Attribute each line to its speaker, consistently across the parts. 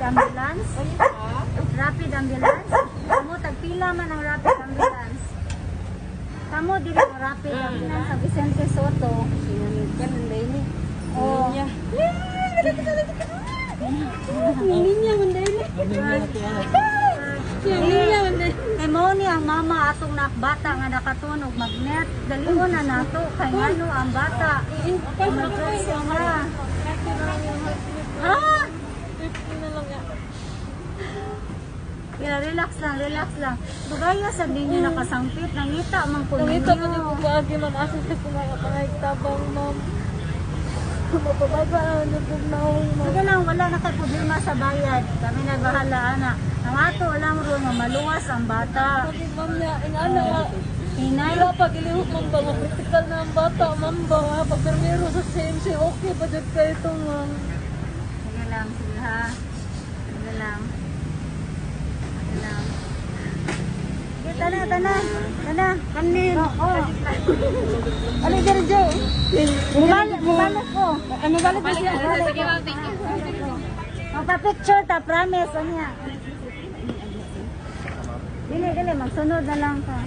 Speaker 1: Ambulance? Rapid Ambulance? Kamo, tagpila man ang Rapid Ambulance? Kamo, dili ang Rapid Ambulance sa Vicente Sotto. Oh.
Speaker 2: Ninya man dahil. Ninya man dahil.
Speaker 1: Kay mao ni ang mama atong bata nga nakatunog magnet. Dalion na nato kay ngano ang bata. Emergency nga. Ha? Yeah, relax lang, relax lang. Dugaya sa ninyo nakasangpit, nangita man ko
Speaker 2: Nangita
Speaker 1: ninyo.
Speaker 2: man yung paagi, ma'am. Asa sa kumaya tabang, ma'am. Mapabaga na po naong, ma'am.
Speaker 1: Sige lang, wala na kay problema sa bayad. Kami nagbahala, ana. Ang ato lang ron, nga maluwas ang bata.
Speaker 2: Sabi, ma'am, niya, ingana nga.
Speaker 1: Hinay.
Speaker 2: Wala pag ilihok, ma'am, ba? Makritical na ang bata, ma'am, ba? Nga, pag permiro sa CMC, okay pa dyan kayo ito, ma'am.
Speaker 1: Sige lang, sige ha. Sige lang. Sige lang. Sige, tana, tana. Tana.
Speaker 2: Kanin.
Speaker 1: Oo.
Speaker 2: Ano dyan, Joe?
Speaker 1: Bumalik, bumalik ko.
Speaker 2: Ano balik na siya?
Speaker 1: Sige, ma'am, thank you. Magpa-picture ta, promise. Ano yan? Dili, dili, magsunod na lang ka.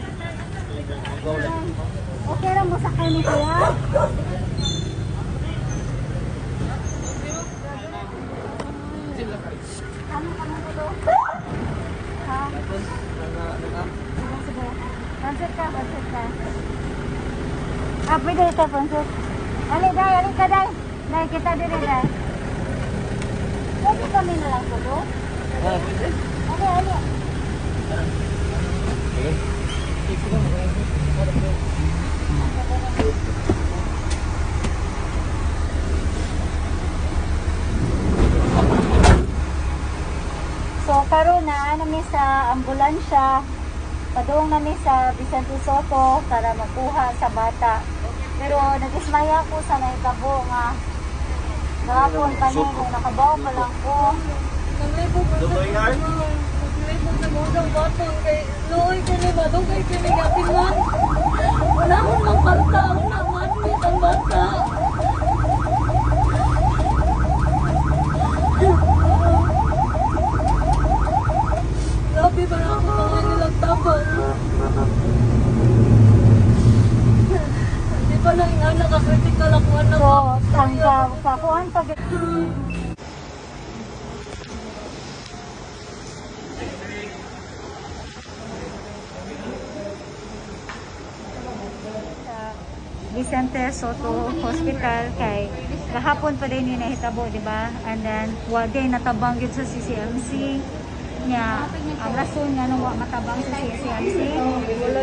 Speaker 1: Okay lang mo sakay ni kuya? Ano ka mo to? Ha? Sige, sige. Pansit ka, pansit ka. Ah, pwede ito, pansit. Ali, day, ali ka, day. Day, kita diri, day. Pwede kami na lang tulo? Ali, ali. So karon na nami sa ambulansya, padung nami sa Vicente Sotto para makuha sa bata. Pero nagismaya ko sa nahitabo nga gahapon pa ni kung nakabaw pa lang ko.
Speaker 2: Naglibog na sa Naglibog na mo ang baton kay luoy kini ba dugay kini gatiman. Wala akong mangkarta ang namadmit ang bata. Grabe ba na ako mga nilang tabang. Di pa lang yung anak, critical ako anak.
Speaker 1: So ang kakuan pag sa Vicente Sotto Hospital kay gahapon pa din ni nahitabo, di ba? And then wa day natabang gyud sa CCMC nya. Ang rason nga nung wa matabang sa CCMC,
Speaker 2: Wala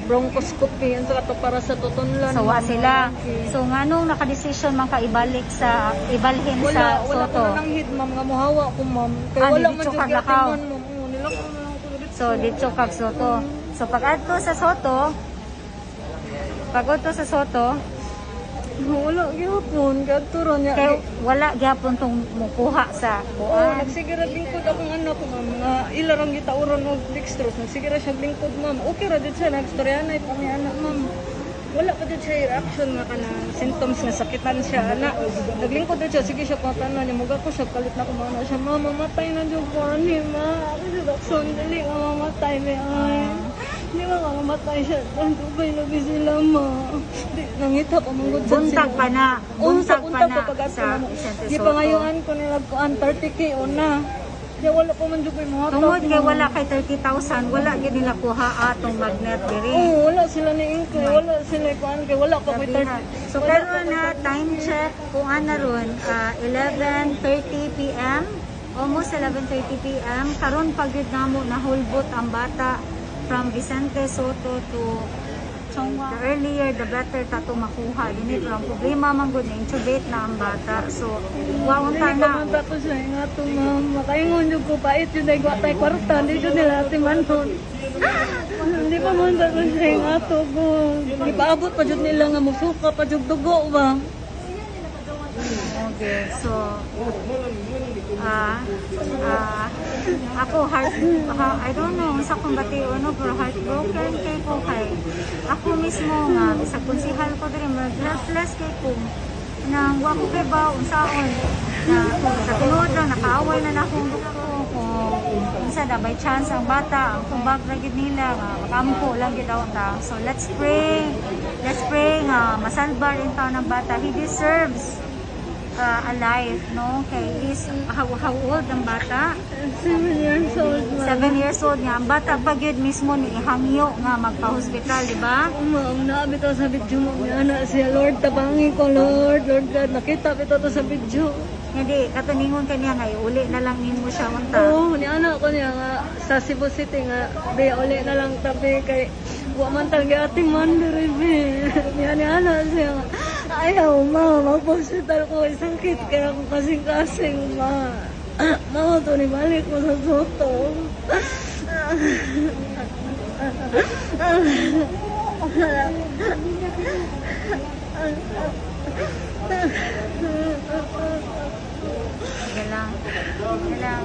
Speaker 2: bronchoscopy ang sa para sa tutunlan.
Speaker 1: So wa sila. So nganong nakadesisyon man ka ibalik sa ibalhin
Speaker 2: Wala,
Speaker 1: sa
Speaker 2: wala
Speaker 1: Soto?
Speaker 2: ko na nang hit, ma'am, nga muhawa ko, ma'am. Kaya
Speaker 1: Ah,
Speaker 2: wala man
Speaker 1: didto
Speaker 2: jud
Speaker 1: ka lakaw.
Speaker 2: gatiman, ma'am. Oo, nilakaw na lang ko dito.
Speaker 1: So didto kag Sotto. So pag adto sa Sotto, pag adto sa Sotto,
Speaker 2: Wala gyapon, kadto ra niya.
Speaker 1: kay wala gyapon tong mukuha sa
Speaker 2: Oo,
Speaker 1: kuan.
Speaker 2: nagsige ra lingkod akong anak, ma'am, nga ila rang gitauron og dextrose. Nagsige ra siya lingkod, ma'am. Okay ra jud siya, nagstoryanay pa mi anak, ma'am. Wala pa jud siya reaction nga kanang symptoms nga sakitan siya ana. Naglingkod jud siya, sige siya pangutana niya, muga ko siya kalit na kumana siya, ma'am, mamatay na jud ko ani, ma. Ako siya Dakson, dali nga mamatay mi ay. Di ba nga mamatay siya? Dugay lagi sila, ma. Di, nangita pa manggod sa
Speaker 1: Buntag pa na.
Speaker 2: Buntag,
Speaker 1: Buntag pa na
Speaker 2: pa
Speaker 1: sa Vicente
Speaker 2: Di
Speaker 1: Sotto.
Speaker 2: pa ngayuan ko nila kuan 30K una. Di wala pa man jud ko'y mga
Speaker 1: Tungod kay wala kay 30,000, wala gyud nila kuha atong magnet diri.
Speaker 2: Oo, wala sila ni Ingkoy, wala sila kuan kay wala pa ko'y
Speaker 1: Grabe na.
Speaker 2: 30.
Speaker 1: So karon na time check kung ana ron, 11:30 PM, almost 11:30 PM. Karon pag gyud namo nahulbot ang bata from Vicente Sotto to Chongwa. The earlier the better ta to makuha dinhi, pero ang problema man gud na intubate na ang bata. So wa unta
Speaker 2: Dili
Speaker 1: na.
Speaker 2: pa man ta ko siya nga to, ma'am. Makaingon jud ko pait jud ay wa tay kwarta, di jud nila atimanon. Hindi pa man ta ko siya nga to ko. Gipaabot pa jud nila nga musuka pa jud dugo ba.
Speaker 1: Okay, so ako heart I don't know unsa kong bation no, pero heartbroken kay ko kay ako mismo nga bisag konsehal ko diri, mag helpless kay ko nang wa ko kay ba unsaon. Na, sa tinuod lang, nakaaway na na akong doktor kung unsa na by chance ang bata, ang tubag ra gyud nila nga makampo lang gyud ta. So let's pray. Let's pray nga masalbar in taon ang bata. He deserves a life, no? Kay is how old ang bata?
Speaker 2: 7 years old, ma'am.
Speaker 1: 7 years old nga. Ang bata pa gyud mismo ni hangyo nga magpa-hospital, di ba?
Speaker 2: Ma'am, naa bitaw sa video, ma'am, niya na siya, "Lord, tabangi ko, Lord, Lord God." Nakita bitaw to sa video.
Speaker 1: Hindi, katuningon kaniya nga, uli na lang nimo siya unta.
Speaker 2: Oo, ni anak ko niya nga sa Cebu City nga, "Be, uli na lang tabi kay wa man talaga ati man diri, be." Niya ni anak siya nga, "Ayaw, ma, magpa-hospital ko, sakit kaya ako kasing-kasing, ma." Mao to ni balik ko sa Sotto.
Speaker 1: Sige lang. Sige lang.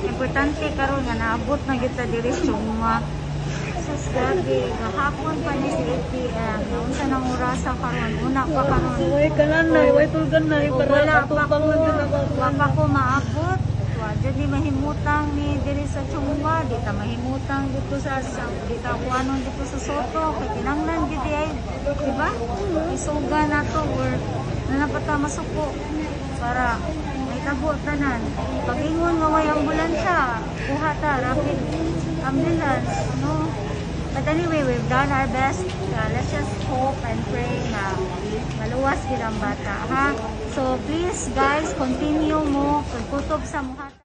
Speaker 1: Importante karon nga naabot na gyud ta diri sa Chong Hua. Sus, grabe. Gahapon pa ni sa 8 p.m. Unsa nang orasa karon? Una pa karon.
Speaker 2: Way kanan na, way tulgan na,
Speaker 1: O,
Speaker 2: para
Speaker 1: wala pa
Speaker 2: katupang
Speaker 1: ko,
Speaker 2: na din ako.
Speaker 1: wa pa ko maabot. Wa jud ni mahimutang ni diri sa Chong Hua, di ta mahimutang dito sa di ta kuanon dito sa Sotto kay kinahanglan gyud di ay, di ba? Isuga na to or na pa ta masuko para may tabo tanan. Pag ingon nga way ambulansya, kuha ta rapid ambulance, no? But anyway, we've done our best. Let's just hope and pray na maluwas gid ang bata, ha? So please guys, continue mo pagkutob sa muhat.